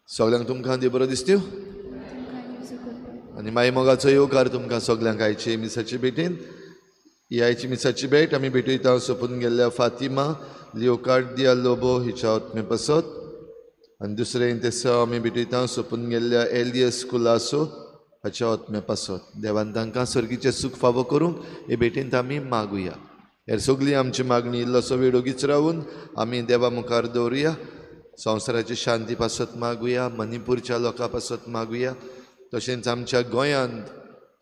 सगळ्यांक तुमकां देव बरो दिसत्यो आनी मागीर मोगाचो येवकार तुमकां सगळ्यांक आयचे मिसाचे भेटेन. ही आयची मिसाची भेट आमी भेटयता सोंपून गेल्ल्या फातिमा लियोकार्दिया लोबो हिच्या आत्मे पासत आनी दुसरें तेसांव आमी भेटयता सोंपून गेल्ल्या एलियस कुलासो हाच्या आत्मे पासत. देवान तांकां सर्गीचें सूख फावो करूंक हे भेटेंत आमी मागुया. हेर सगळी आमची मागणी इल्लोसो वेळ ओगीच रावून आमी देवा मुखार दवरुया. संवसाराची शांती पासत मागुया, मणिपूरच्या लोकां पासत मागुया, तशेंच आमच्या गोंयांत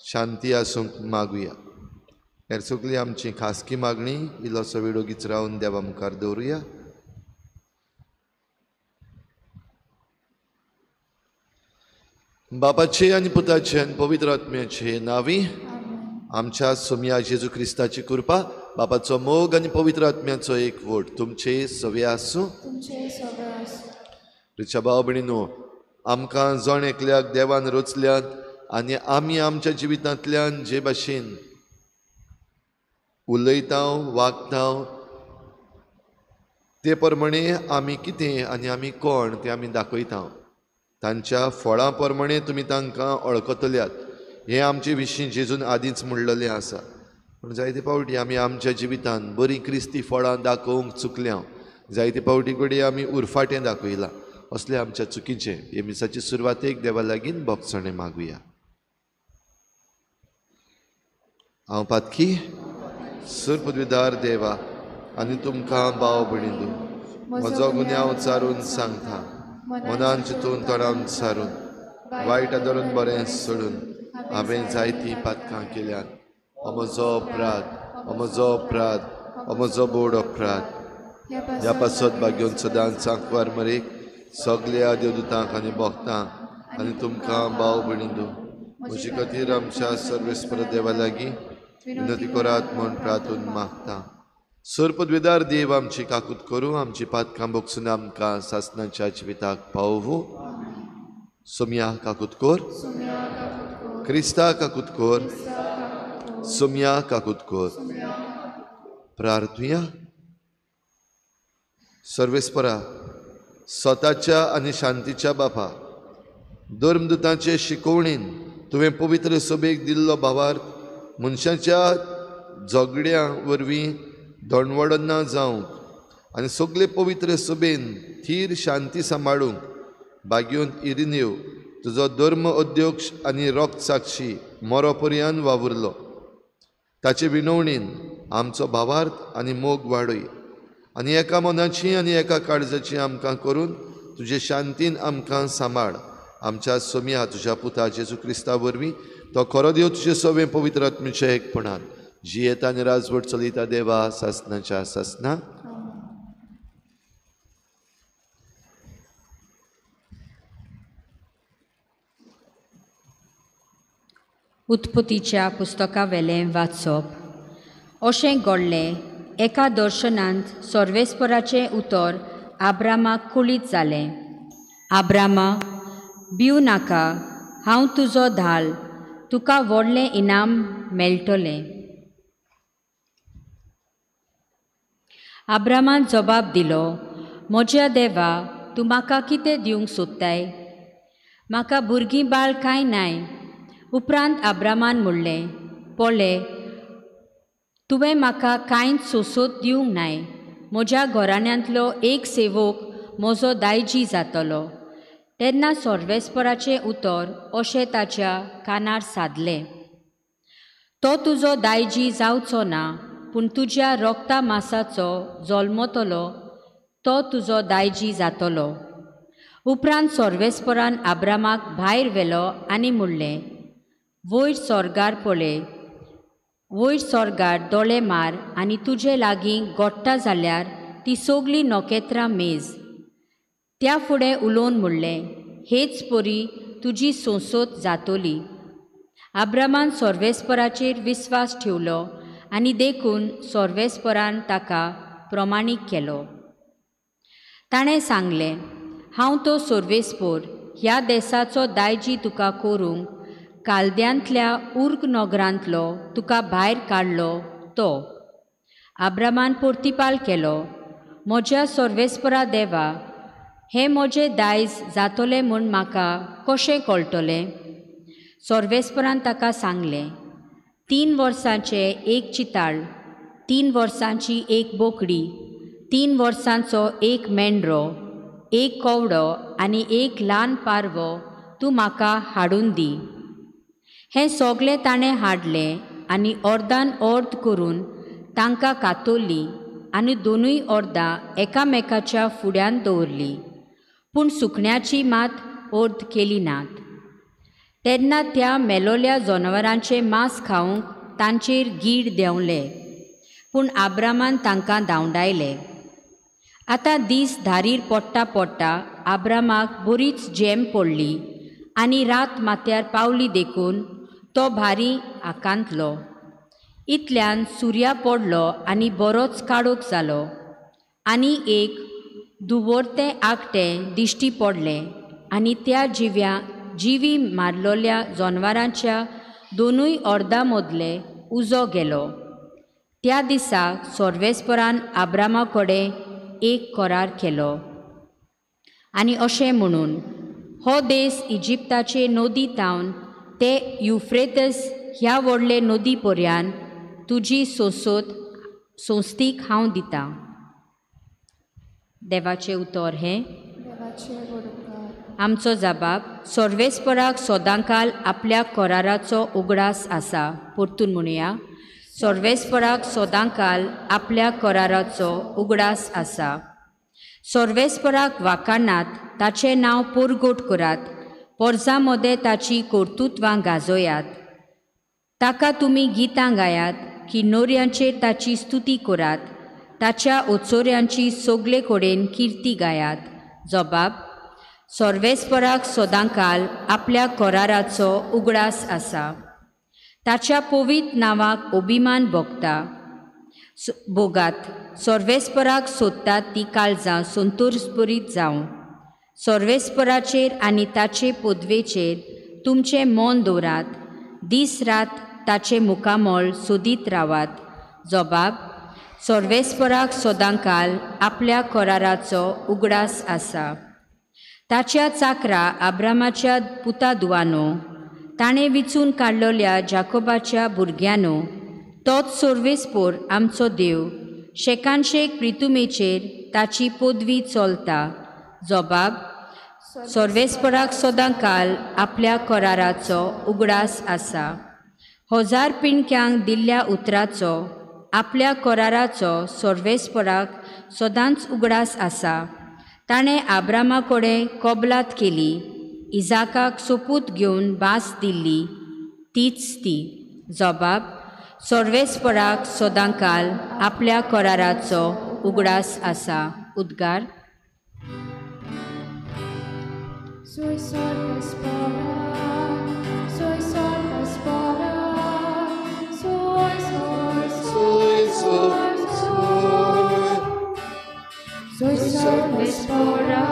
शांती आसूंक मागुया. हेर सगळी आमची खासगी मागणी इल्लोसो वेळ ओगीच रावून देवा मुखार दवरुया. बापाचे आनी पुताचे आनी पवित्र आत्म्याचे नांवी आमच्या सोमया जेजू क्रिस्ताची कृपा, बापाचो मोग आनी पवित्र आत्म्याचो एक वोट तुमचे सवे आसूं. रिचा भाव भयणीनो, आमकां जण एकल्याक देवान रचल्यात आनी आमी आमच्या जिवितांतल्यान जे भाशेन उलयता वागता ते प्रमाणे आमी कितें आनी आमी कोण तें आमी दाखयता. तांच्या फळां प्रमाणे तुमी तांकां वळखतल्यात हें आमचे विशीं जेजून आदींच म्हणलेलें आसा. पूण जायते फावटी आमी आमच्या जिवितांत बरीं क्रिस्ती फळां दाखोवंक चुकल्या, जायते फावटी कडेन आमी उरफाटें दाखयलां. असलें आमच्या चुकीचें हे मिसाचे सुरवातेक देवा लागीं भोगसणें मागुया. हांव पातकी सुर पदवीदार देवा आनी तुमकां भाव भयणींनो म्हजो गुन्यांव चारून सांगता, मनान चिंतून तोंडान सारून वायट धरून बरें सोडून हांवें जायतीं पातकां केल्यात. म्हजो अपराध, म्हजो अपराध, म्हजो बोड अपराध. ह्या पासत भाग्योन सदांच सांकवार मरेक सगल्या देवदूतांक आनी भक्तांक आनी तुमकां भाव भयणींनो म्हजे खातीर आमच्या सर्वेस्पर देवा लागीं विनंती करात म्हूण प्रार्थून मागता. सर पदवीदार देव आमची काकूत करूं, आमची पातकां भोगसून आमकां सासणाच्या जिविताक पावोवं. सोमया काकूत कोर, क्रिस्ता काकूत कोर, सोमया काकूत कोर. प्रार्थुया. सर्वेस्परा स्वताच्या आनी शांतीच्या बापा, धर्मदूतांचे शिकोवणेन तुवें पवित्र सभेक दिल्लो भावार्थ मनशाच्या झगड्यां वरवीं दणवडो ना जावंक आनी सगळे पवित्र सभेन थीर शांती सांबाळूंक भाग्योन इरिनेव तुजो धर्म अध्यक्ष आनी रोक्त साक्षी मरो पर्यान वावुरलो. ताचे विनवणेन आमचो भावार्थ आनी मोग वाडय आनी एका मनाची आनी एका काळजाची आमकां करून तुजे शांतीन आमकां सांबाळ. आमच्या सोमया तुज्या पुता जेजू क्रिस्ता वरवीं तो खरो देव तुजे सवें पवित्र आत्म्याच्या एकपणान जियेता आनी राजवट चलयता देवा सासनाच्या सासना. उत्पत्तीच्या पुस्तकावेलें वाचप. अशें घडलें, एका दर्शनांत सर्वेस्पराचें उतर आब्रामाक कुळीत जालें. आब्रामा, भिवू नाका, हांव तुजो धाल, तुका व्हडलें इनाम मेळटलें. आब्रामान जबाब दिलो, म्हज्या देवा, तूं म्हाका कितें दिवंक सोदताय? म्हाका भुरगीं बाळ कांय नाय. उपरांत आब्रामान म्हणलें, पळय, तुवें म्हाका कांयच सोंसोत दिवंक नाय. म्हज्या घराण्यांतलो एक सेवक म्हजो दायजी जातलो. तेन्ना सोर्वेस्पराचें उतर अशें ताच्या कानार सादलें, तो तुजो दायजी जावचो ना, पूण तुज्या रोगता मासाचो जल्मतलो तो तुजो दायजी जातलो. उपरांत सोर्वेस्परान आब्रामाक भायर व्हेलो आनी म्हणलें, वयर सोर्गार पळय, वयर सोर्गार दोळे मार आनी तुजे लागीं गोडटा जाल्यार ती सगळीं नखेत्रां मेज. त्या फुडें उलोवन म्हणलें, हेच परी तुजी सोंसोत जातली. आब्रामान सोर्वेस्पराचेर विस्वास ठेवलो आनी देखून सोर्वेस्परान ताका प्रमाणीक केलो. ताणें सांगलें, हांव तो सोर्वेस्पोर, ह्या देसाचो दायजी तुका करूंक कालद्यांतल्या उर्ग नगरांतलो तुका भायर काडलो तो. आब्रामान पोर्तिपाल केलो, म्हज्या सोर्वेस्परा देवा, हें म्हजें दायज जातलें म्हूण म्हाका कशें कळटलें? सोर्वेस्परान ताका सांगलें, 3 वर्सांचें एक चिताळ, 3 वर्सांची एक बोकडी, 3 वर्सांचो एक मेंढरो, एक कवडो आनी एक ल्हान पारवो तूं म्हाका हाडून दी. हें सगळें ताणें हाडलें आनी अर्दान अर्द करून तांकां कातरलीं आनी दोनूय अर्दां एकामेकाच्या फुड्यान दवरलीं, पूण सुकण्याची मात अर्द केली नात. तेन्ना त्या मेलोल्या जनावरांचें मांस खावंक तांचेर गीड देंवले, पूण आब्रामान तांकां धांवडायले. आतां दीस धारीर पडटा पडटा आब्रामाक बरीच जेम पडली आनी रात माथ्यार पावली देखून तो भारी आकांतलो. इतल्यान सुर्या पडलो आनी बरोच काळोख जालो आनी एक दुवरतें आगटें दिश्टी पडलें आनी त्या जिवी मारलोल्या जनावरांच्या दोनूय अर्दां मदले उजो गेलो. त्या दिसा सोर्वेस्परान आब्रामा कडेन एक करार केलो आनी अशें म्हणून, हो देस इजिप्ताचे नदी तावन ते युफ्रेतस ह्या व्हडले नदी पर्यान तुजी सोंसोत संस्थीक हांव दितां. देवाचें उतर हें. आमचो जबाब, सोर्वेस्पराक सदांकाल आपल्या कराराचो उगडास आसा. परतून म्हणुया, सोर्वेस्पराक सदांकाल आपल्या कराराचो उगडास आसा. सोर्वेस्पराक वाखाणात, ताचें नांव पोरगोट करात, पोरजां मदें ताची कर्तुत्वां गाजोयात. ताका तुमी गितां गायात, किन्नोऱ्यांचेर ताची स्तुती करात, ताच्या ओचोऱ्यांची सगळे कडेन किर्ती गायात. जबाब, सोर्वेस्पराक सदांकाल आपल्या कराराचो उगडास आसा. ताच्या पवित्र नांवाक अभिमान भोगता भोगात. सोर्वेस्पराक सोदतात ती काळजां संतोषभरीत जावं. सोर्वेस्पराचेर आनी ताचे पदवेचेर तुमचें मन दवरात, दीस रात ताचें मुखामळ सोदीत रावात. जबाब, सोर्वेस्पराक सदांकाल आपल्या कराराचो उगडास आसा. ताच्या चाकरा आब्रामाच्या पुता दुवानो, ताणें विचून काडलोल्या जाकोबाच्या भुरग्यांनो, तोच सोर्वेस्पोर आमचो देव, शेकानशेक प्रितुमेचेर ताची पदवी चलता. जबाब, सोर्वेस्पराक सदांकाल आपल्या कराराचो उगडास आसा. 1000 पिणक्यांक दिल्ल्या उतराचो आपल्या कराराचो सोर्वेस्पराक सदांच उगडास आसा. ताणें आब्रामा कडेन कबलात केली, इजाकाक सोपूत घेवन भास दिल्ली तीच ती. जबाब, सोर्वेस्पराक सदांकाल आपल्या कराराचो उगडास आसा. उद्गार. Soy Sorvespora, soy Sorvespora, soy, soy, soy, soy, soy. Soy Sorvespora,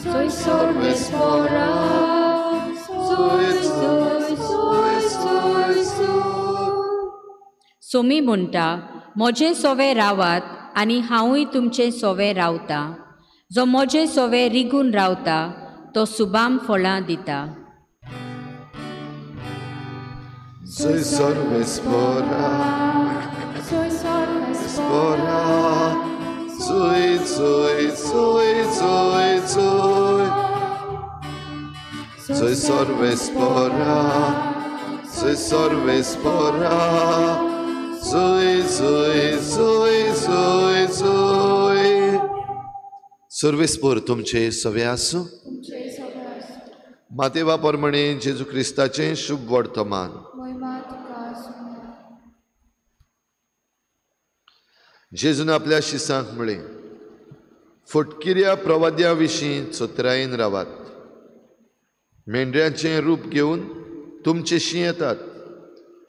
soy Sorvespora, soy, soy, soy, soy, soy. Somi म्हणटा, म्हजे सोवे रावात आनी हांवूय तुमचे सोवे रावता. जो म्हजे सोवे रिगून रावता तो सुबाम फळां दिता. Soy Sorvespora, soy Sorvespora, soy, soy, soy, soy, soy. Soy sorvespora, soy sorvespora, soy soy soy soy soy. सर्वेस्पोर तुमचे सवे आसूं. मातेवा प्रमाणे जेजू क्रिस्ताचें शुभ वर्तमान. जेजून आपल्या शिसांक म्हळें, फटकिऱ्या प्रवाद्या विशीं चतुरायेन रावात. मेंढऱ्यांचें रूप घेवन तुमचेशी येतात,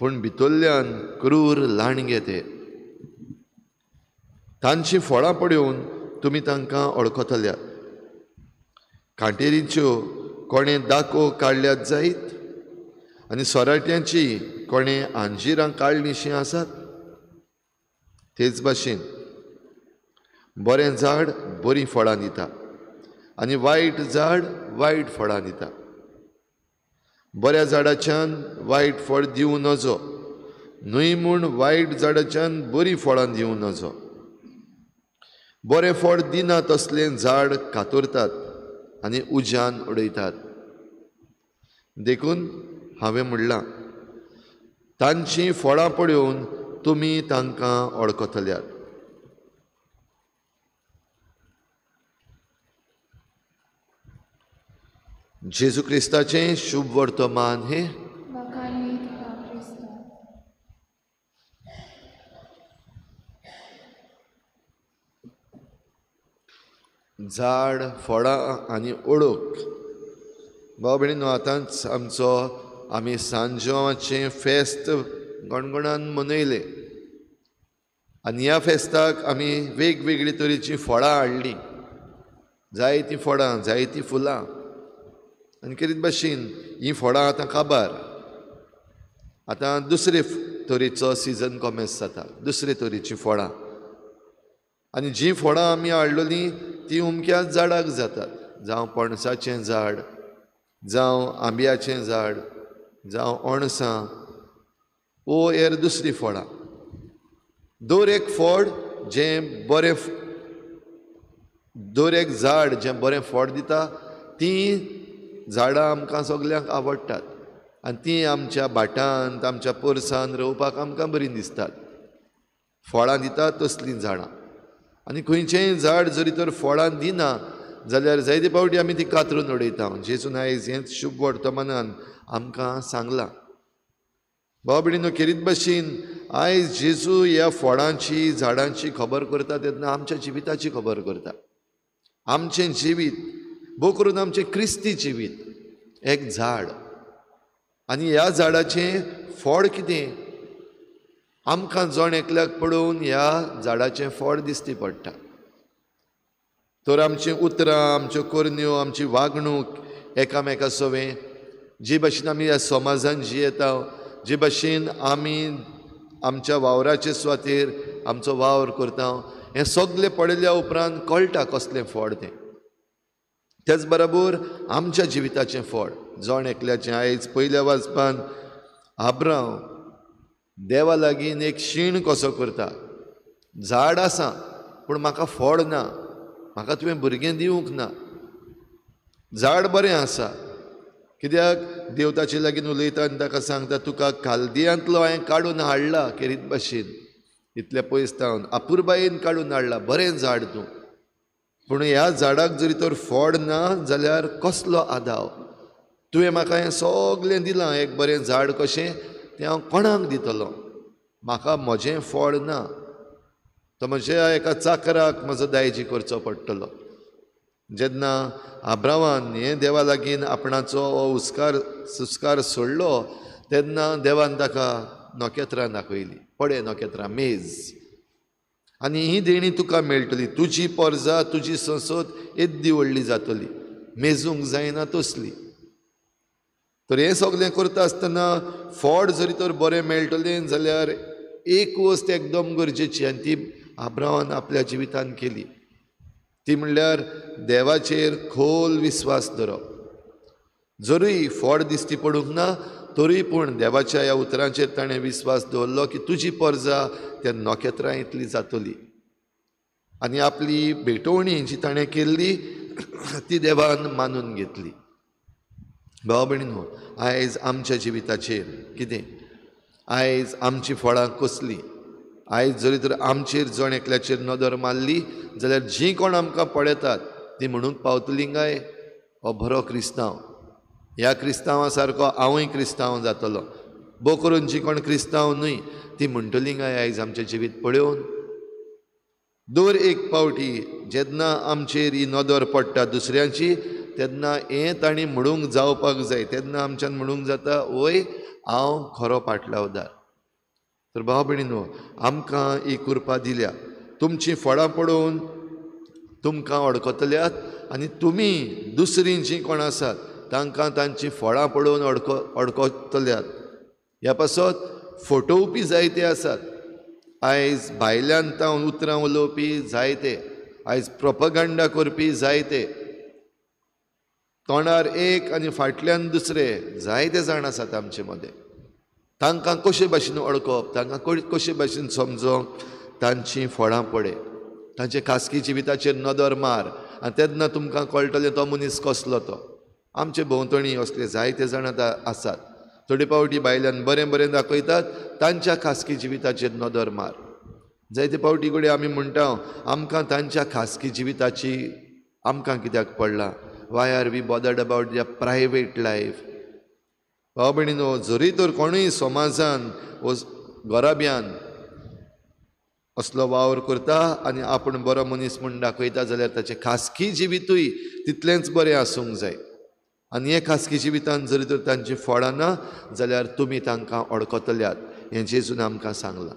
पूण भितरल्यान क्रूर लांडगे ते. तांचीं फळां पळोवन तुमी तांकां वळखतल्यात. कांटेरीच्यो कोणें दाको काडल्यात जायत आनी सोराट्यांची कोणें आंजिरां काडलींशीं आसात. तेच भाशेन बरें झाड बरीं फळां दिता आनी वायट झाड वायट फळां दिता. बऱ्या झाडाच्यान वायट फळ दिवं नजो, न्हय म्हूण वायट झाडाच्यान बरीं फळां दिवं नजो. बरें फळ दिना तसलें झाड कातरतात आनी उज्यान उडयतात. देखून हांवें म्हणलां, तांचीं फळां पळोवन तुमी तांकां वळखतल्यात. जेजू क्रिस्ताचें शुभ वर्तमान हें. झाड, फळां आनी ओळख. भाव भयणीनो, आतांच आमचो आमी सांजवाचें फेस्त गणगणान मनयलें आनी ह्या फेस्ताक आमी वेगवेगळी तरेचीं फळां हाडलीं, जायतीं फळां, जायतीं फुलां. आनी केरीत भाशेन हीं फळां आतां काबार. आतां दुसरे तरेचो सिजन कॉमेस जाता, दुसरे तरेचीं फळां. आनी जीं फळां आमी हाडलेलीं तीं उमक्याच झाडाक जातात, जावं पणसाचें झाड, जावं आंब्याचें झाड, जावं अणसां वो हेर दुसरीं फळां. दर एक फळ जें बरें, दर एक झाड जें बरें फळ दिता तीं झाडां आमकां सगल्यांक आवडटात आनी तीं आमच्या भाटांत, आमच्या पोरसान रोवपाक आमकां बरीं दिसतात. फळां दितात तसलीं झाडां. आनी खंयचेंय झाड जरी तर फळां दिना जाल्यार जायते फावटी आमी ती कातरून उडयता. जेजून आयज हेंच शुभ वर्तमानान आमकां सांगलां. भाव भयणीनो, खेरीत भाशेन आयज जेजू ह्या फळांची, झाडांची खबर करता तेन्ना आमच्या जिविताची खबर करता. आमचें जिवीत, भोव करून आमचें क्रिस्ती जिवीत एक झाड, आनी ह्या झाडाचें फळ कितें आमकां जण एकल्याक पळोवन ह्या झाडाचें फळ दिसती पडटा. तर आमचीं उतरां, आमच्यो करण्यो, आमची वागणूक एकामेका सवें, जे भाशेन आमी ह्या समाजान जियेता, जे भाशेन आमी आमच्या वावराचे सुवातेर आमचो वावर करता, हें सगळें पळयल्या उपरांत कळटा कसलें फळ तें. त्याच बरोबर आमच्या जिविताचें फळ जण एकल्याचें. आयज पयल्या वाचपान आब्रांव देवा लागीं एक शीण कसो करता, झाड आसा पूण म्हाका फळ ना, म्हाका तुवें भुरगें दिवंक ना. झाड बरें आसा कित्याक देव ताचे लागीं उलयता आनी ताका सांगता, तुका कालदियांतलो हांवें काडून हाडला, खेरीत भाशेन इतले पयस तावन अपुरबायेन काडून हाडला, बरें झाड तूं, पूण ह्या झाडाक जरी तर फळ ना जाल्यार कसलो आदाव? तुवें म्हाका हें सगळें दिलां, एक बरें झाड कशें, तें हांव कोणाक दितलो? म्हाका म्हजें फळ ना, तो म्हज्या एका चाकराक म्हजो दायजी करचो पडटलो. जेन्ना आब्रावान हें देवा लागीं आपणाचो हुस्कार सुस्कार सोडलो तेन्ना देवान ताका नखेत्रां दाखयलीं, पळय नखेत्रां, मेज, आनी ही देणी तुका मेळटली, तुजी पोरजा, तुजी संसद येद्दी व्हडली जातली, मेजूंक जायना तसली. तर हें सगळें करता आसतना फळ जरी तर बरें मेळटलें जाल्यार एक वस्त एकदम गरजेची आनी ती आब्रावान आपल्या जिवितान केली, ती म्हणल्यार देवाचेर खोल विस्वास दवरप. जरूय फळ दिसती पडूंक ना तरूय पूण देवाच्या ह्या उतरांचेर ताणें विस्वास दवरलो की तुजी परजा त्या नखेत्रां इतली जातली, आनी आपली भेटवणी जी ताणें केल्ली ती देवान मानून घेतली. भाव भयणींनो, आयज आमच्या जिविताचेर कितें, आयज आमचीं फळां कसलीं? आयज जरी तर आमचेर जण एकल्याचेर नदर मारली जाल्यार जीं कोण आमकां पळयतात ती म्हणूंक पावतलीं काय हो बरो क्रिस्तांव, ह्या क्रिस्तांवा सारको हांवूय क्रिस्तांव जातलो. भोव करून जीं कोण क्रिस्तांव न्हय ती म्हणटलीं काय आयज आमचें जिवीत पळोवन? दर एक पावटी जेन्ना आमचेर ही नदर पडटा दुसऱ्यांची तेन्ना हें तांणी म्हणूंक जावपाक जाय, तेन्ना आमच्यान म्हणूंक जाता वय हांव खरो पाटलावदार. तर भाव भयणींनो, आमकां ही कृपा दिल्या, तुमचीं फळां पळोवन तुमकां वळखतल्यात आनी तुमी दुसरीं जीं कोण आसात तांकां तांचीं फळां पळोवन वळखतल्यात. ह्या पासत फटोवपी जायते आसात, आयज भायल्यान तावन उतरां उलोवपी जायते, आयज प्रोपगंडा करपी जायते, तोंडार एक आनी फाटल्यान दुसरे जायते जाण आसात आमचे मदें. तांकां कशे भाशेन वळखप, तांकां कशे भाशेन समजोंक, तांचीं फळां पळय, तांचे खासगी जिविताचेर नदर मार आनी तेन्ना तुमकां कळटलें तो मनीस कसलो तो. आमचे भोंवतणी असले जायते जाण आतां आसात, थोडे पावटी भायल्यान बरें बरें दाखयतात, तांच्या खासगी जिविताचेर नदर मार. जायते पावटी कडेन आमी म्हणटा आमकां तांच्या खासगी जिविताची आमकां कित्याक पडलां, why are we bothered about their private life? भाव भयणींनो, जरी तर कोणूय समाजान वो घराब्यान असलो वावर करता आनी आपूण बरो मनीस म्हूण दाखयता जाल्यार ताचें खासगी जिवितूय तितलेंच बरें आसूंक जाय. आनी हे खासगी जिवितान जरी तर तांची फळां ना जाल्यार तुमी तांकां वळखतल्यात हें जेजून आमकां सांगलां.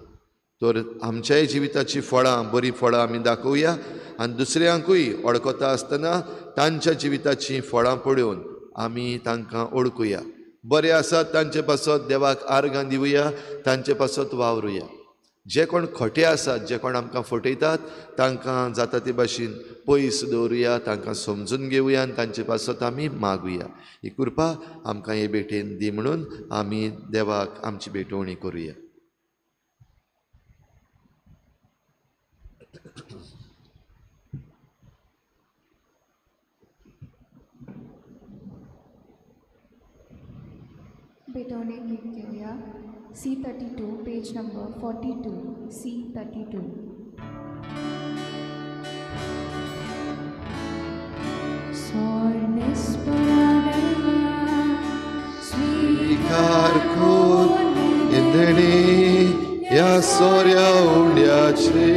तर आमच्याय जिविताची फळां, बरीं फळां आमी दाखोवया आनी दुसऱ्यांकूय वळखता आसतना तांच्या जिविताचीं फळां पळोवन आमी तांकां वळखुया. बरें आसात तांचे पासत देवाक आर्गां दिवया, तांचे पासत वावरुया. जे कोण खोटे आसात, जे कोण आमकां फटयतात तांकां जाता ते भाशेन पयस दवरुया, तांकां समजून घेवया आनी तांचे पासत आमी मागुया. ही कृपा आमकां हे भेटेन दी म्हणून आमी देवाक आमची भेटवणी करुया. भेटवणे गीत घेवया. C32, page number 42, C32. स्वीकार कर इंदणे ह्या सोऱ्या उंड्याचे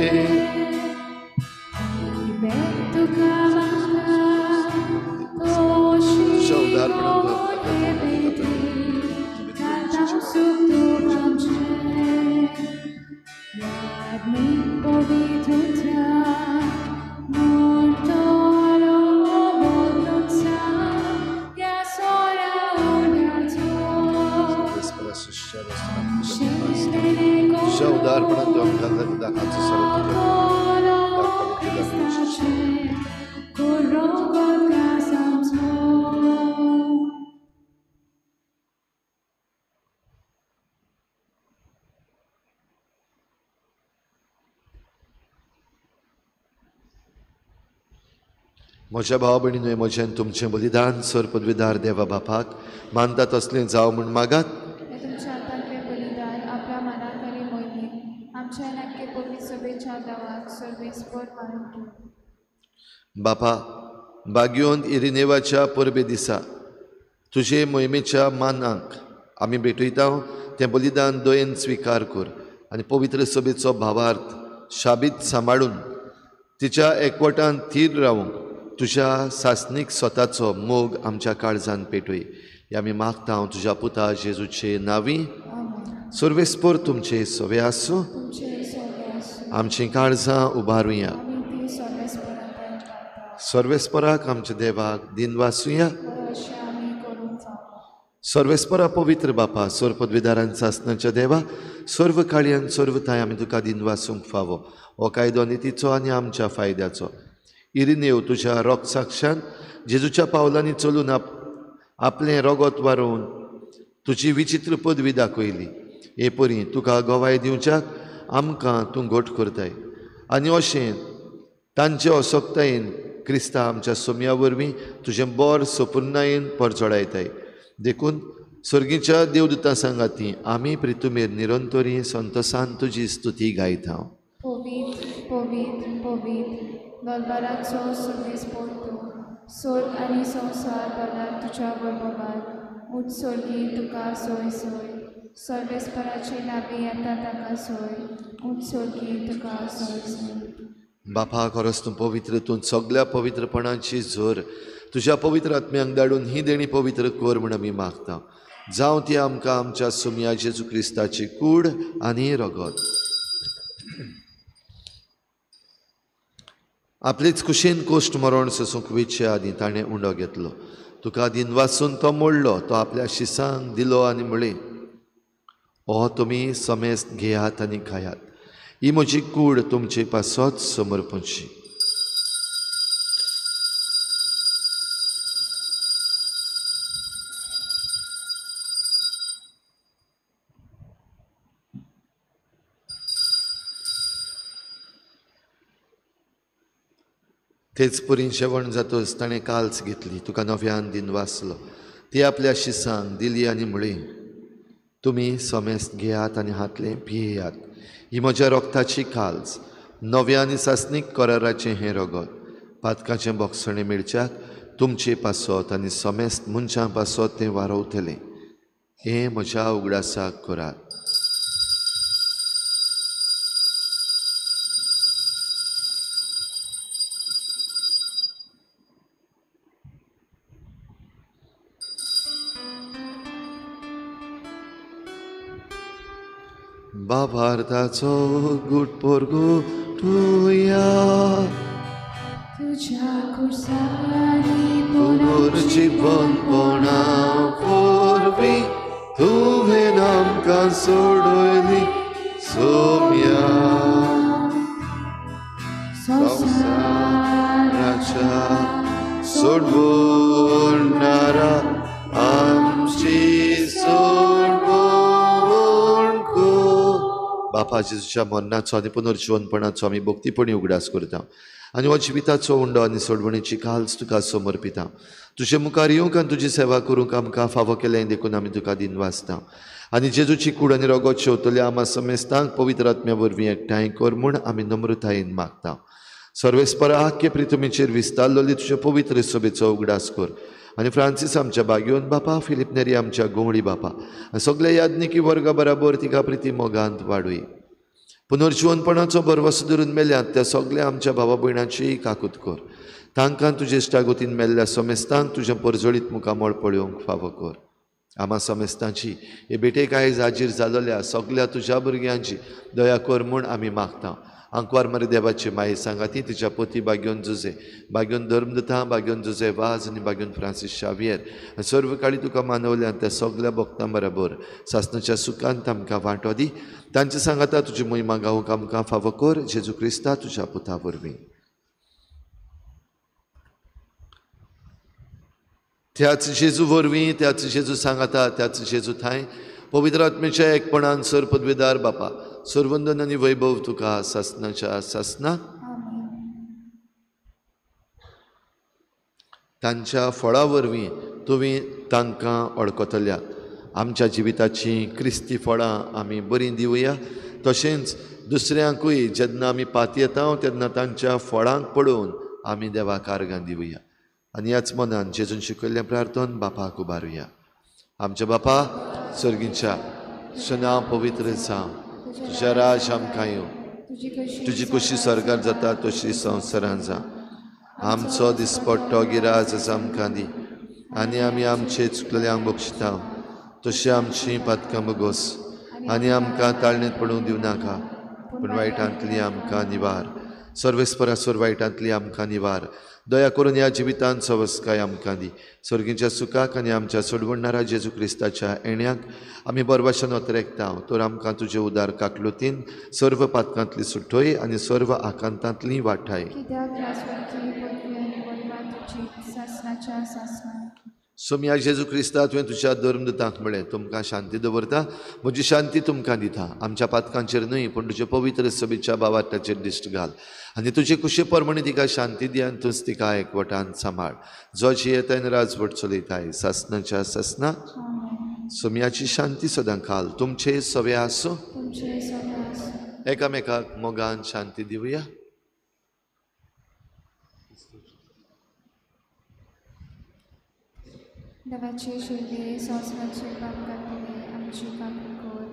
म्हज्या भाव भयणीनूय म्हजें तुमचें बलिदान सर पदवीदार देवा बापाक मानता तसलें जावं म्हूण मागात. तुमच्या हातांतलें बलिदान आपल्या मनाक आनी मोहिमेक आमच्या नाक्के पवित्र सभेच्या दावाक सर्वेस्पर मानून. बापा, बागयोन इरिनेवाच्या परबे दिसा तुजे मोहिमेच्या मानाक आमी भेटयता तें बलिदान दयेन स्विकार कर आनी पवित्र सभेचो भावार्थ शाबीत सांबाळून तिच्या एकवटान थीर रावूंक तुज्या सासणीक स्वताचो मोग आमच्या काळजान पेटय. हे आमी मागता हांव तुज्या पुता जेजूचे नांवी. सर्वेस्पर तुमचे सवे आसूं. आमचीं काळजां उबारुया. सर्वेस्पराक आमच्या देवाक दिनवासुया. सर्वेस्परा पवित्र बापा, सर्व पदवीदारान सासणाच्या देवा, सर्व काळयान सर्व थांय आमी तुका दिनवासूंक फावो. हो कायदो नितीचो आनी आमच्या फायद्याचो. इरिनेव तुज्या रोगसाक्षान जेजूच्या पावलांनी चलून आपलें रोगत वारोवन तुजी विचित्र पदवी दाखयली. हे परी तुका गवाय दिवच्याक आमकां तूं घट करताय आनी अशें तांचे असक्तायेन क्रिस्ता आमच्या सोम्या वरवीं तुजें बर सपुर्णायेन परजळायताय. देखून स्वर्गीच्या देवदूता सांगाती आमी प्रितुमेर निरंतरी संतोसान तुजी स्तुती गायता. पवित्र पवित्र पवित्र दरबाराचो सर्वेस्पर तूं, स्वर्ग आनी संवसार भरला तुज्या वैभवान. उंच स्वर्गी तुका सोय सोय, सर्वेस्पराचे नांवी येता ताका सोय, उंच स्वर्गी तुका सोय सोय. बापा खरोच तूं पवित्र, तूं सगळ्या पवित्रपणाची जोर. तुज्या पवित्र आत्म्यांक धाडून ही देणी पवित्र कर म्हूण आमी मागता. जावं ती आमकां आमच्या सुमया जेजू क्रिस्ताची कूड आनी रगत. आपलेच कुशीन कोश्ट मरण सोसूंक वेचे आदीं ताणें उंडो घेतलो. तुका दिनवासून तो मोडलो, तो आपल्या शिसांक दिलो आनी म्हळें, हो तुमी समेस्त घेयात आनी खायात, ही म्हजी कूड तुमचे पासत समर्पणची. तेच पुरीन जेवण जातच ताणें काल्स घेतली, तुका नव्यान दिन वाचलो, ती आपल्या शिसांक दिली आनी म्हळी, तुमी समेस्त घेयात आनी हातलें पियेयात, ही म्हज्या रोगताची काल्स, नव्या आनी सासणीक कराराचें हें रगत, पातकाचें बोगसणें मेळच्याक तुमचे पासत आनी समेस्त मनशां पासत तें वारवतलें. हें म्हज्या उगडासाक करात. बाबार्थाचो गुट पोरगो तुया तुझ्या खुर्सांनी पुनर्जीवनपणा वरवीं तुवें आमकां सोडयली सोम्या संवसाराच्या सोडवणारा आमची सोडवण कर. बापा जेजूच्या मरणाचो आनी पुनर्जीवनपणाचो आमी भक्तीपणी उगडास करता आनी हो जिविताचो उंडो आनी सोडवणेची काल्स तुका समर्पिता. तुजे मुखार येवंक आनी तुजी सेवा करूंक आमकां फावो केलें देखून आमी तुका दिनवासता. आनी जेजूची कूड आनी रगत शेवतल्या आमा समेस्तांक पवित्र आत्म्या वरवीं एकठांय कर म्हूण आमी नम्रतायेन मागता. सर्वेस्परा आख्खे प्रितुमीचेर विस्तारलेली तुजे पवित्र सभेचो उगडास कर आनी फ्रांसीस आमच्या बागयोन बापा, फिलीप नेरी आमच्या गोंवळी बापा आनी सगल्या याज्ञिकी वर्गा बराबर तिका प्रिती मोगांत वाडूय. पुनर्जीवनपणाचो भरवसो धरून मेल्यात त्या सगल्या आमच्या भावा भयणांची काकूत कर. तांकां तुजे इश्टागोतीन मेल्ल्या समेस्तांक तुजें परजळीत मुखामळ पळोवंक फावो कर. आमा समेस्तांची हे भेटेक आयज हाजीर जाल्ल्या सगल्या तुज्या भुरग्यांची दया कर म्हूण आमी मागता. आंकवार मारी देवाची माई सांगाती तिच्या पोती बाग्योन जुजे, बाग्योन धर्मदूता, बाग्योन जुजे वाज आनी बाग्योन फ्रांसीस शावियर आनी सर्व काळी तुका मानवल्यान त्या सगल्या भक्तां बराबर सासणाच्या सुखांत आमकां वांटो दी. तांचे सांगाता तुजी मोहिमा गावंक आमकां फावो कर जेजू क्रिस्ता तुज्या पुता वरवीं. त्याच जेजू वरवीं, त्याच जेजू सांगाता, त्याच जेजू थांय पवित्र आत्म्याच्या एकपणान सर पदवेदार बापा सर्वंदन आनी वैभव तुका सासणाच्या सासना. तांच्या फळा वरवीं तुवें तांकां वळखतल्यात. आमच्या जिविताचीं क्रिस्ती फळां आमी बरीं दिवया, तशेंच दुसऱ्यांकूय जेन्ना आमी पातयेता तेन्ना तांच्या फळांक पळोवन आमी देवाक आर्गां दिवया. आनी ह्याच मनान जेजून शिकयल्लें प्रार्थन बापाक उबारुया. आमच्या बापा सर्गीच्या, तुजें नांव पवित्र जावं, तुजें राज आमकां येवं, तुजी कुशी स्वर्गार जाता तशी संवसारांत जावं. आमचो दिसपट्टो गिराज आमकां दी आनी आमी आमचे चुकलेल्यांक बक्षिता तशी आमची पातकां बगोस आनी आमकां ताळणेंत पडूंक दिवं नाका, पूण वायटांतली आमकां निवार. सर्वेस्परासोर वायटांतली आमकां निवार. दया करून ह्या जिवितांत सवस्काय आमकां दी. सर्गीच्या सुखाक आनी आमच्या सोडवणारा जेजू क्रिस्ताच्या येण्याक आमी बरवाशन अतरेकता. तर आमकां तुजे उदार काकलुतीन सर्व पातकांतली सुटोय आनी सर्व आकांतांतली वाठाय. सोमया जेजू क्रिस्ता, तुवें तुज्या धर्मदूतांक म्हळें, तुमकां शांती दवरता, म्हजी शांती तुमकां दिता. आमच्या पातकांचेर न्हय पूण तुजे पवित्र सभेच्या भावार्थाचेर दिश्ट घाल आनी तुजे कुशे प्रमाणे तिका शांती दी आनी तूंच तिका एकवटान सांबाळ, जो जियेताय आनी राजवट चलयताय सासनाच्या सासना. सोमयाची शांती सदां काल तुमचे सवे आसूं. एकामेकाक मोगान शांती दिवया. देवाचे शेले संवसाराचे पाप काडटले आमची काकूत कर.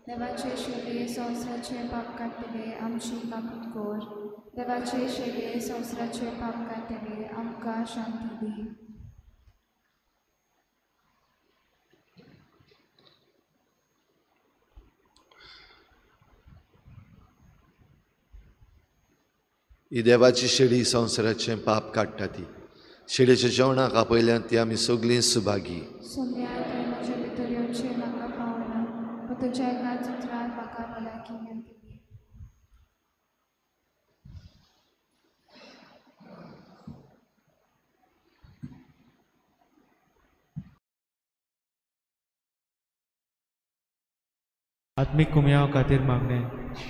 देवाचे शेले संवसाराचे पाप काडटले आमची काकूत कर. देवाचे शेले संवसाराचे पाप काडटले आमकां शांती दी. ही देवाची शेळी संवसाराचें पाप काडटा ती शेळयेच्या जेवणाक आपयल्यान ती आमी सगळीं सुभागी. सोम्या, तुवें म्हज्या भितर येवचें म्हाका फावना, पूण तुज्या एकाच उतरान म्हाका भलायकी मेळटली. आत्मीक कुमयाव खातीर मागणें.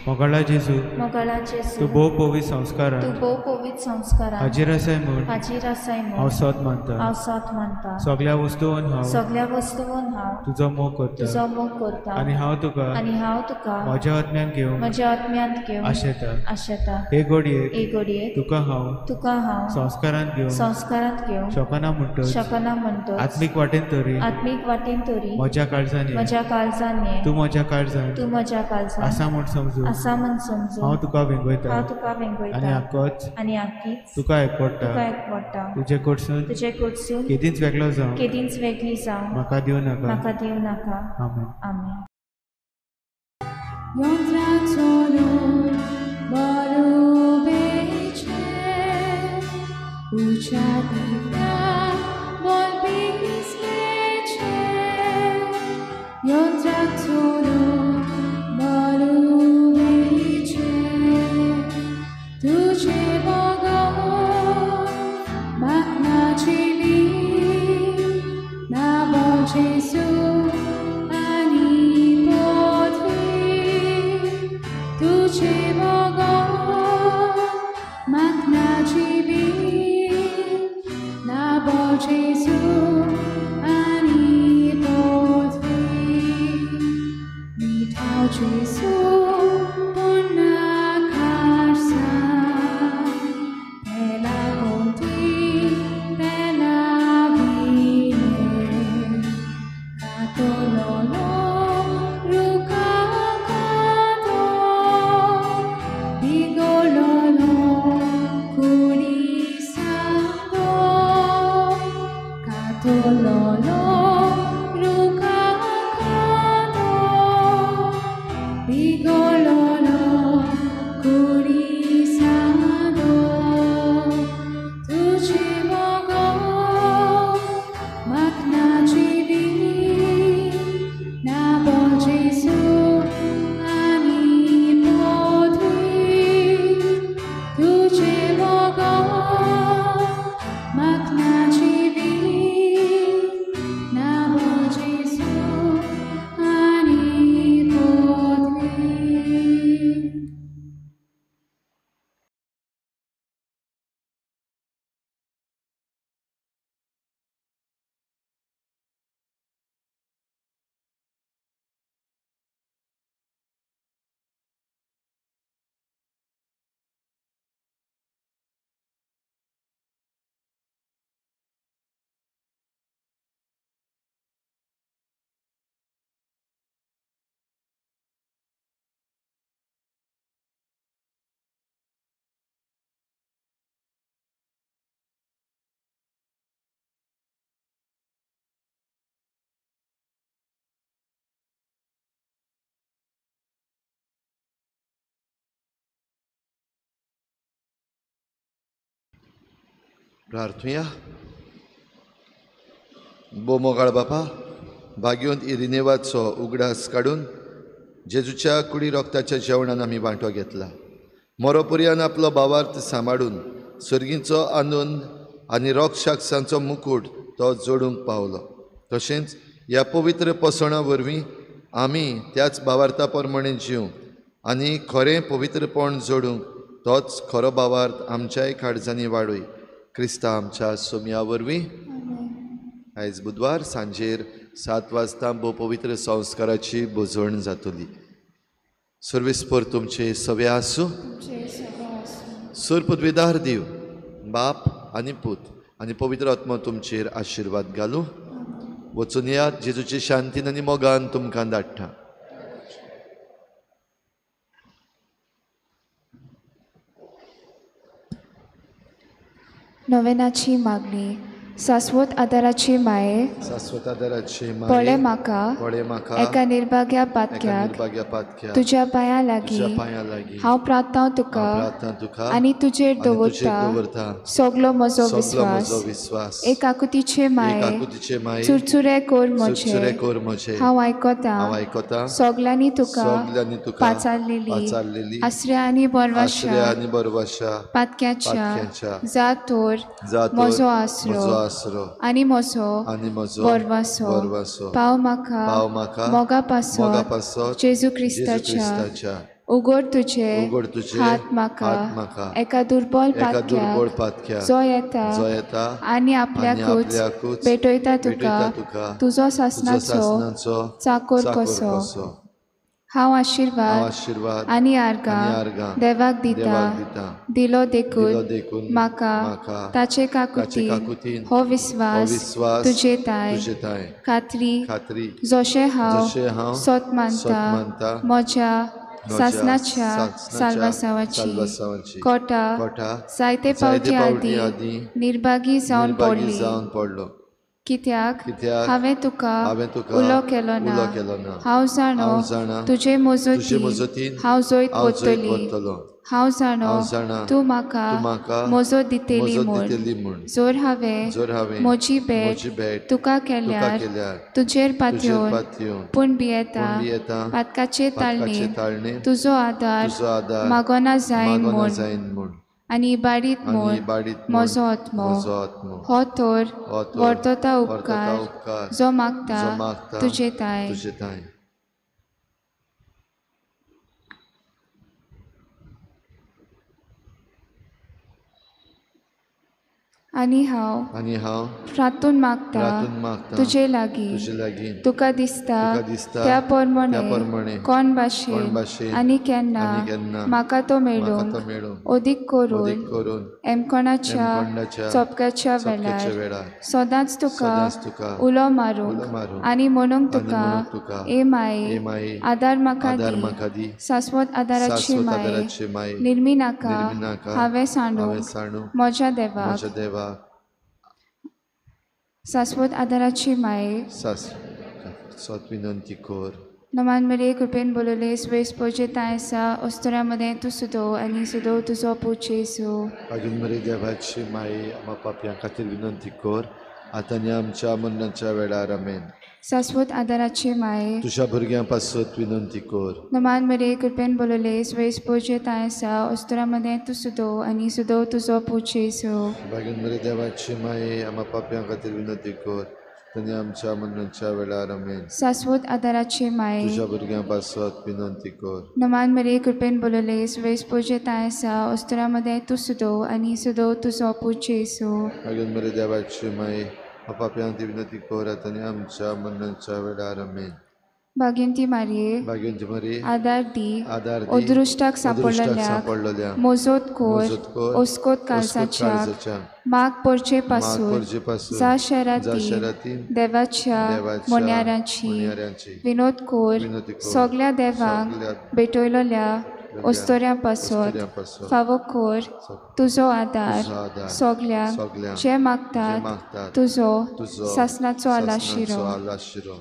मोगाळा जेजू, मोगाळा जेजू, तूं भोव पवित्र संस्कारान, तूं भोव पवित्र संस्कारान हाजीर आसाय म्हूण, हाजीर आसाय म्हूण हांव सत मानता, हांव सत मानता. सगळ्या वस्तून हांव, सगळ्या वस्तून हांव तुजो मोग करता, तुजो मोग करता. आनी हांव तुका, आनी हांव तुका म्हज्या आत्म्यान घेवंक, म्हज्या आत्म्यांत घेवंक आशेता, आशेता. हे घडयेक, हे घडयेक तुका हांव, तुका हांव संस्कारांत घेवंक, संस्कारांत घेवंक शकना म्हणटच, शकना म्हणटच आत्मीक वाटेन तरी, आत्मीक वाटेन तरी म्हज्या काळजान, म्हज्या काळजान ये, तूं म्हज्या काळजान, तूं म्हज्या काळजान आसा म्हूण समजून, आसा म्हूण समजून हांव तुका वेंगयता, हांव तुका वेंगयता. आनी आकोच, आनी आकीच तुका एकवटा, तुका एकवटा. तुजे कडसून, तुजे कडसून केदींच वेगळो जावं, केदींच वेगळी जावं म्हाका दिवं नाका, म्हाका दिवं नाका. आमेन. आमेन. प्रार्थुया. भोव मोगाळ बापा, भाग्योंत इरिनेवाचो उगडास काडून जेजूच्या कुडी रोगताच्या जेवणान आमी वांटो घेतला. मोरोपुर्यान आपलो भावार्थ सांबाळून सर्गींचो आनंद आनी रोगशाक्षांचो मुकूट तो जोडूंक पावलो. तशेंच ह्या पवित्र पोसणां वरवीं आमी त्याच भावार्था प्रमाणे जिवंक आनी खरें पवित्रपण जोडूंक तोच खरो भावार्थ आमच्याय काळजांनी वाडय. क्रिस्ता आमच्या सोमया वरवीं. आयज बुधवार सांजेर 7 वाजता भोव पवित्र संस्काराची भोजवण जातली. सर्वेस्पर तुमचे सवे आसूं. सर पदवीदार देव बाप आनी पूत आनी पवित्र आत्मो तुमचेर आशिर्वाद घालूं. वचून यात जेजूचे शांतीन आनी मोगान तुमकां धाडटा. नोवेनाची मागणी. शाश्वत आदाराची माये, शाश्वत आदाराची माये, पळे म्हाका, पळे म्हाका एका निर्भाग्या पातक्याक तुज्या पांयां लागीं हांव प्रार्थना तुका आनी तुजेर दवरता सगलो म्हजो विस्वास. एक आकुतीचे माये, चुरचुरे कोर म्हजे, हांव आयकता सगल्यांनी तुका पाचारलेली आसऱ्या आनी बरवाशा पातक्याच्या जा तर म्हजो आसरो आनी म्हजो बरवासो पाव म्हाका मोगा पासत जेजू क्रिस्ताच्या. उगड तुजे हात म्हाका एका दुर्बल पातक्याक जो येता आनी आपल्याकूच भेटयता तुका तुजो सासणाचो चाकोर कसो. हांव आशिर्वाद आनी आर्गां देवाक दिता दिलो देखून म्हाका ताचे काकुतीन हो विस्वास तुजे ताय खात्री जशें हांव सत मानता म्हज्या सासणाच्या साल्वासांवाची कोटा जायते पावटी आदीं निर्भागी जावन पडलो. कित्याक हांवें तुका उलो केलो ना. हांव जाणो तुजे मजतीन हांव जैत वतली. हांव जाणो तूं म्हाका म्हजो दितली म्हूण. जर हांवें म्हजी भेट तुका केल्यार तुजेर पातयेवन पूण भियेता पातकाचे ताळणेन तुजो आदार मागोना जायन म्हूण आनी इबाडीत म्हूण म्हजो आत्मो. हो तर वर्तता उपकार जो मागता तुजे ताय. आनी हांव प्रार्थून मागता तुजे लागीं तुका दिसता त्या प्रमाणे कोण भाशेन आनी केन्ना म्हाका तो मेळूंक अदीक करून एमकोणाच्या चोपक्याच्या वेळार सदांच तुका उलो मारूंक आनी म्हणूंक तुका ए माये आदार म्हाका दी. शाश्वत आदाराची माये निर्मी नाका हांवें सांडूंक म्हज्या देवाक. शाश्वत आदाराची माये सत विनंती कर. नमान मरे कृपेन बोलवले स्वेस पोजे ताय आसा अस्तुऱ्यां मदें तूं सुदो आनी सुदो तुजो पूत जेजू. अजून मरे देवाची माये आमा पापयां खातीर विनंती कर आतां आनी आमच्या मरणाच्या वेळार. आमेन. शाश्वत आदाराची माये तुज्या भुरग्यां पासत विनंती कर. नमान मरे कृपेन बोलवले स्वेस पोजे ताय आसा अस्तुऱ्यां मदें तूं सुदो आनी सुदो तुजो पूत जेजू. बागेन मरे देवाची माये आमा पापयां खातीर विनंती कर आनी आमच्या मरणाच्या वेळार. आमेन. शाश्वत आदाराची माये तुज्या भुरग्यां पासत विनंती कर. नमान मरे कृपेन बोलवले स्वेस पोजे ताय आसा अस्तुऱ्यां मदें तूं सुदो आनी सुदो तुजो पूत जेजू. बागेन मरे देवाची माये पापयां खातीर विनंती कर आनी आमच्या मरणाच्या वेळार. आमेन. भाग्यंती मारये भाग्यंती मारये आदार दी अदृश्टाक सांपडलेल्या मोजोत कोर ओस्कोत काळजाच्या माग पोरचे पासून जा शहराती देवाच्या मोन्यारांची विनोद कोर सगल्या देवांक भेटयलेल्या अस्तोऱ्यां पासत फावो कोर तुजो आदार सगल्यांक जे मागतात तुजो सासणाचो आलाशिरो.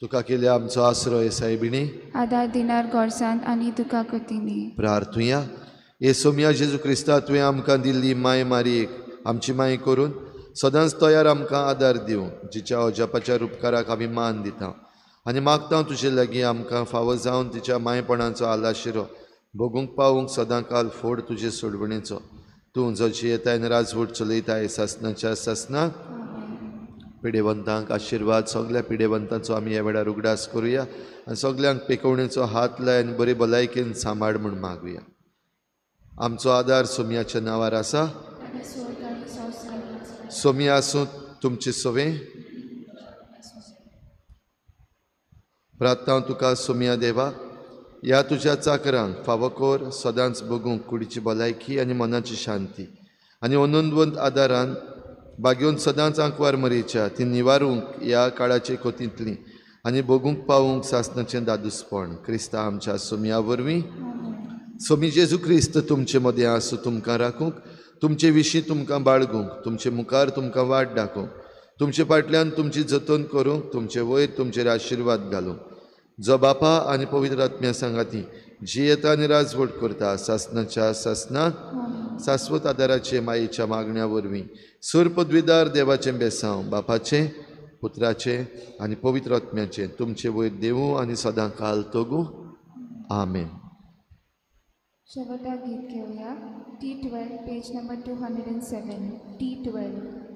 तुका केले आमचो आसरो सायबिणी आदार दिनार गरजांत आनी तुका कृतींनी. प्रार्थुया. हे सोमया जेजू क्रिस्ता तुवें आमकां दिल्ली माय मारयेक आमची माय करून सदांच तयार आमकां आदार दिवं जिच्या अजापाच्या रुपकाराक आमी मान दिता आनी मागता तुजे लागीं आमकां फावो जावन तिच्या मायपणाचो आलाशिरो भोगूंक पावूंक सदां काल फोड तुजे सोडवणेचो. तूं जो जियेताय आनी राजवट चलयताय सासणाच्या सासणाक. पिडेवंतांक आशिर्वाद. सगल्या पिडेवंतांचो आमी ह्या वेळार उगडास करुया आनी सगल्यांक पेकोवणेचो हात लाय आनी बरे भलायकेन सांबाळ म्हूण मागुया. आमचो आदार सोमयाच्या नांवार आसा. सोमया आसूं तुमचे सवे. प्रार्थना तुका सोमया देवा, ह्या तुज्या चाकरांक फावो कर सदांच बगूंक कुडीची भलायकी आनी मनाची शांती आनी अनंतवंत आदारान बागेवन सदांच आंकवार मरेच्या ती निवारूंक ह्या काळाचे कोतींतली आनी भोगूंक पावूंक सासणाचें दादूसपण क्रिस्ता आमच्या सोमया वरवीं. सोमी जेजू क्रिस्त तुमचे मदें आसूं, तुमकां राखूंक, तुमचे विशीं तुमकां बाळगूंक, तुमचे मुखार तुमकां वाट दाखोवंक, तुमचे फाटल्यान तुमची जतन करूंक, तुमचे वयर तुमचेर आशिर्वाद घालूंक, जो बापा आनी पवित्र आत्म्या सांगाती जियेता आनी राजवट करता सासणाच्या सासणाक सास्वत आदाराचे मायेच्या मागण्या वरवीं सुर पदवीदार देवाचें बेसांव बापाचें पुत्राचें आनी पवित्र आत्म्याचें तुमचे वयर देवूं आनी सदां काल तगूं. आमेन. शेवटा गीत घेवया. T12 page number 207. T12.